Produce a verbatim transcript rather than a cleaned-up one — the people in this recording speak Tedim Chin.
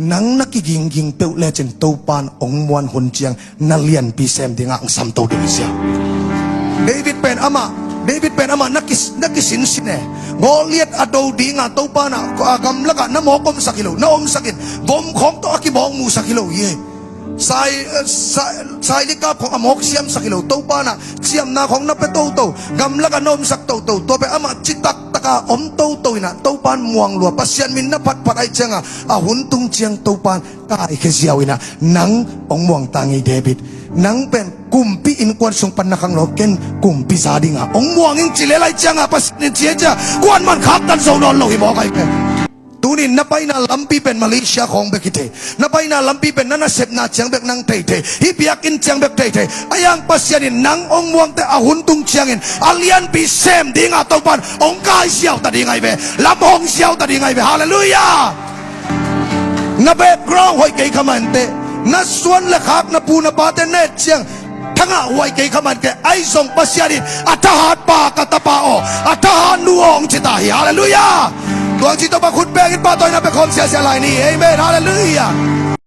Nang na kigingging peuh lecin Topan hong muan hun ciang na lianpi sem dingah hong samto ding hi sia. David pen amah, David pen amah na kis-, na kisinsin e. Goliath a do dingah Topan ah, a gamlakah na mawk omsak hi lo, na omsak in, vom khawng tawh a kimawk musak hi lo hi e. Sai, eh, sai, sai likap khawng a mawk siamsak hi lo, Topan ah ciamna khawng na pia toto, gamlakah na omsak toto, tua pen amah citak taka om toto inah Topan muang lua, Pasian min na phatphat ahih ciangah a hun tung ciang Topan kaikhia ziau inah nang hong muang ta ngei David. Nang pen kumpi innkuan sung pan na khanglo, ken kumpi za dingah hong muang ing ci lel ahih ciangah Pasian in ci ahih ciang kuaman khaktan zo nawn lo hi mawk ahi pen. Tunin na paina lampi pen Malaysia khawng bek hi thei. Na paina lampi pen na nasepna ciang bek nang thei thei. Hih biakinn ciang bek thei thei. Ahi hang Pasian in nang hong muangte a hun tung ciangin a lianpi sem dingah Topan hong kai ziau ta ding ahi ve. Lam hong ziau ta ding ahi ve. Halleluiah. Na background hoih kei kha mah inteh, na suan le khak na pu na pate na et ciang thangah huai kei kha mah inteh, ahi zong Pasian in a thahat pa ka tapa aw, a thahat nu aw hong ci ta hi. Halleluiah. Tua hong ci Topa khut bengin pahtawina pia khawm siasia lai ni. Amen. Halleluiah.